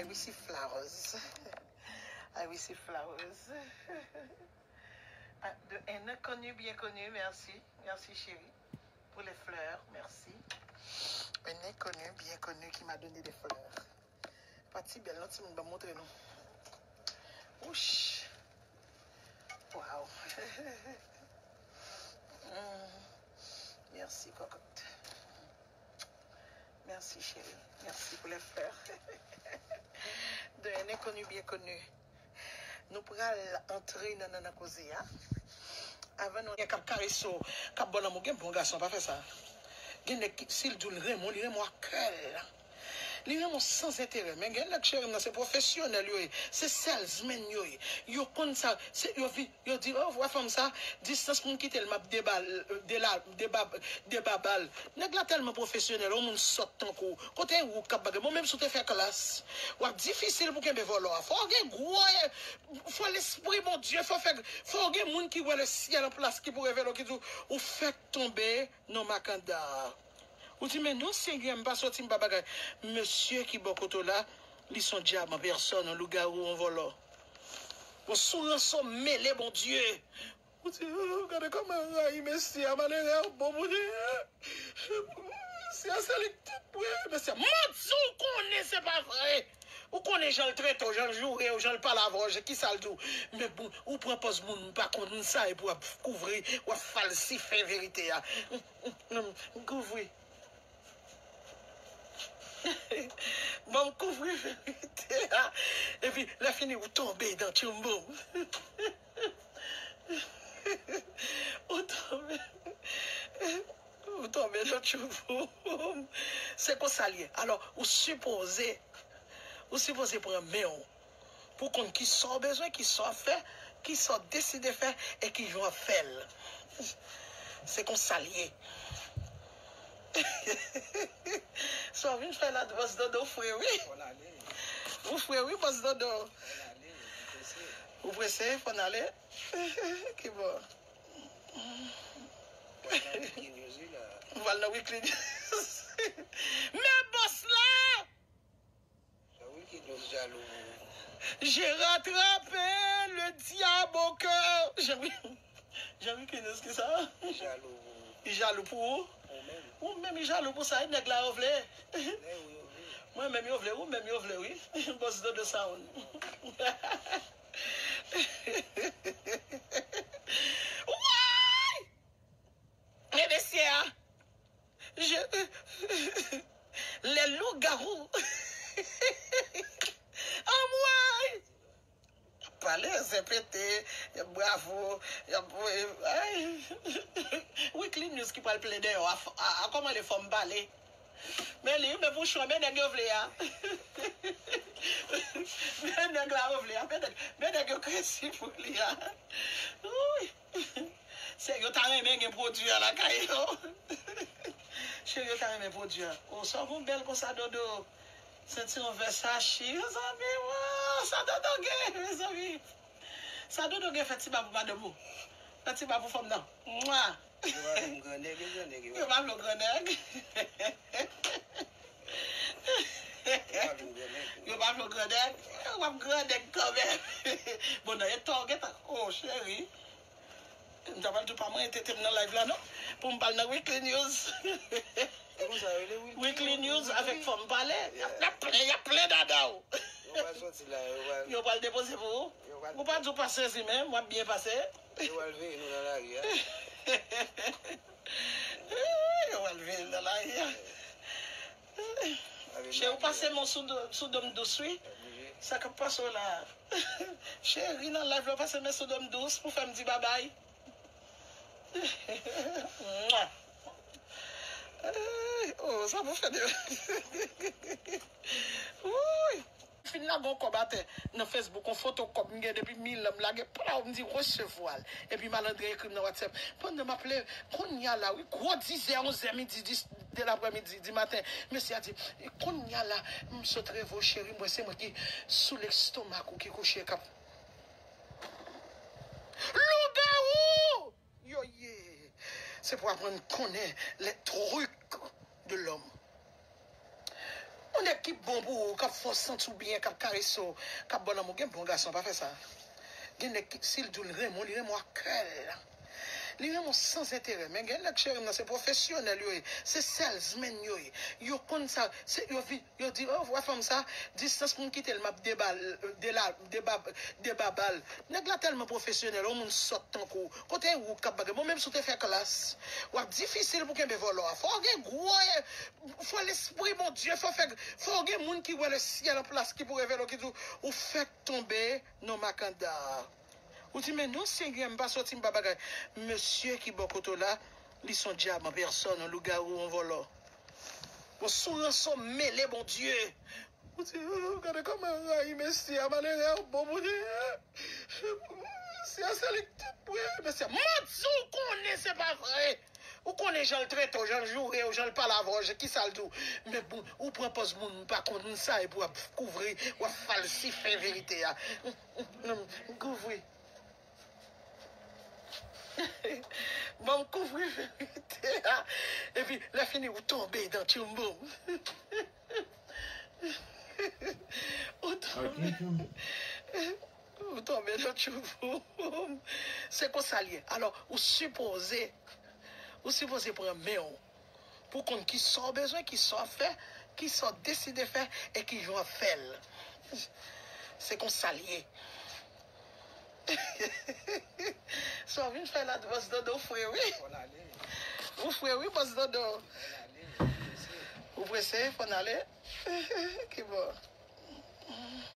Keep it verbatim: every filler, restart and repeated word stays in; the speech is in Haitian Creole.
Receive flowers. I receive flowers. Ah, de un inconnu bien connu, merci. Merci, chérie. Pour les fleurs, merci. Un inconnu bien connu qui m'a donné des fleurs. Pa ti bèl, non, timoun, ban m montre nou. Wouch. Wow. Mm. Merci, cocotte. Merci, chérie. Merci pour les fleurs. De un inconnu bien connu. Nou pral antre nan, nan, nan koze a. Avan nou gen k ap karese w, k ap ba w lanmou. Gen bon gason, pa fè sa. Gen nèg ki, si l di w l renmen w, li renmen w ak kè l. Li renmen w san enterè. Men gen nèg, cheri m nan, se pwofesyonèl yo ye. Se salesman yo ye. Yo konn sa. Se, yo vi, yo di, "Oh, wè fanm sa, distans pou m kite l, m ap debal, dela, deba, debabal." Nèg la tèlman pwofesyonèl, yon moun sòt tankou w. Kote ou k ap bagay? Bon, menm si w te fè klas, w ap difisil pou kenbe vòlò a. Fò w gen gwo, fò lespri Bondye, fò fè, fò w gen moun ki wè le syèl an plas, ki pou revele w, ki di w, ou fèk tonbe nan makanda. Ou di, "Men non, Senyè, m pa sòti, m pa bagay." Mesye ki bò kote w la, li se yon dyab an pèsòn, yon lougawou, yon vòlò. Bon, sou ranson mele, Bondye. Ou di, "Oh, gade kòman rayi mesye a, malere a, bon pou li. Mesye a, se li k tout mwen, mesye a." Manti, ou konnen se pa vre. Ou konnen jan l trete w, jan l joure w, jan l pale avè w, jan, kisa l di w. Men bon, ou pran pòz moun pa konn sa, epi w ap kouvri, w ap falsifye verite a. M kouvri. Bon, m kouvri verite a. Epi, lè fini, ou tonbe nan tchoumbou. Ou tonbe. Ou tonbe nan tchoumbou. Se konsa l ye. Alò, ou sipoze, ou sipoze pran men w pou konn kisa w bezwen, kisa w ap fè, kisa w deside fè, e kijan w ap fè l. Se konsa l ye. Sa w vin fè la, bòs Dodo, ou fre wi. Ou fre wi, bòs Dodo. Ou prese, fò n ale. Ki bò? M pral nan Weekly News. Men bòs la! J'ai rattrapé le diable au cœur. Jean-Wi-, Jean-Wikineuse, kisa? Li jalou pou ou. Li jalou pou ou? Ou menm. Ou menm, li jalou pou sa, e nèg la yo vle. Mwen menm yo vle, ou menm yo vle, wi. Bòs Dodo Sound. Woy! Men mesye a, je, les loups-garous. Anmwey! Y ap pale, zen pete, y ap bravo, y ap, ay. Weekly News ki pral plede yo, a, a, a kòman le fòm pale. Men li, men pou chwa, men nèg yo vle a. Men nèg la yo vle a, men nèg, men nèg yo kresi pou li a. Wi. Se yo ta renmen gen pwodui a lakay yo. Cheri, yo ta renmen pwodui a. O, sa w gon bèl konsa, Dodo. Sentiwon Versace, mezanmi, wow, sa Dodo gen, mezanmi. Sa Dodo gen, fè ti ba pou madanm ou. Fè ti ba pou fanm nan. Mwa! Yo pa vle m gran nèg, yo gran nèg, yo. Yo pa vle w gran nèg. Yo pa vle m gran nèg. Yo pa vle w gran nèg. W ap gran nèg kanmenm. Bon, nan eta w gentan. O, cheri. M ta pral di w pa manyen tete m nan live la, non. Pou m pral nan Weekly News. Se konsa yo rele Weekly Weekly News News, avèk wi. Fòm pale. Y ap, y ap plen, y ap plen dada w. Yo pral soti la, yo pral. Yo pral depoze pou ou. Yo pral. Ou pa di w pa sezi, men w ap byen pase. Yo pral veye nou nan lari a. Yo pral veye l nan lari a. Cheri, ou pase men w sou do, sou do m dous, wi. Sa k ap pase w la? Cheri, nan live la, w pase men sou do m dous pou fè m di babay. Mwa. Ay, oh, sa pou fè de. Wouy. Fin lage yon kòb atè nan Facebook, yon foto kòb m gen depi mil an, m lage, praw, m di resevwa l. Epi malandren ekri m nan WhatsApp. Pandan m ap leve, kounye a la, wi, gwo dizè, onzè midi, dis, de laprèmidi, di maten, mesye a di, kounye a la, m sot reve w, cheri, m wè se mwen ki sou lestomak ou ki kouche k ap. Lougawou! Yo ye. Se pou aprann konnen les trucs de l'homme. Yon nèg ki bon. bon pou ou, k ap fè w santi w byen, k ap karese w, k ap ba w lanmou. Gen bon gason, pa fè sa. Gen nèg ki, si l di w l renmen w, li renmen w ak kè l. Li renmen w san enterè. Men gen nèg, cheri m nan, se pwofesyonèl yo ye. Se salesman yo ye. Yo konn sa. Se, yo vi, yo di, oh, wè fanm sa, distans pou m kite l, m ap debal, dela, deba, debabal. Nèg la tèlman pwofesyonèl, yon moun sòt tankou w. Kote ou k ap bagay? Bon, menm si w te fè klas, w ap difisil pou kenbe vòlò a. Fò w gen gwo, fò lespri Bondye, fò fè, fò w gen moun ki wè le syèl an plas ki pou revele w, ki di w, ou fèk tonbe nan makanda. Ou di, men non, Senyè, m pa sòti, m pa bagay. Mesye ki bò kote w la, li se yon dyab an pèsòn, yon lougawou, yon vòlò. Bon, sou ranson mele, Bondye. Ou di, oh, gade kòman yo rayi mesye a, malere a, bon, Bondye. Mesye a, se li k te pwe, mesye a. Manti, ou konnen se pa vre. Ou konnen jan l trete w, jan l joure w, jan l pale avè w, jan, kisa l di w. Men bon, ou pran pòz moun pa konn sa, epi w ap kouvri, w ap falsifye verite a. Kouvri. Ban m kouvri verite a. Epi, lè fini, ou tonbe nan tchouboum. Ou tonbe. Ou tonbe nan tchouboum. Se konsa l ye. Alò, ou sipoze, ou sipoze pran men w pou konn kisa w bezwen, kisa w ap fè, kisa w deside fè, e kijan w ap fè l. Se konsa l ye. Sa w vin fè la, bòs Dodo, ou fre, wi. Ou fre, wi, bòs Dodo. Ou prese, fò n ale. Ki bò?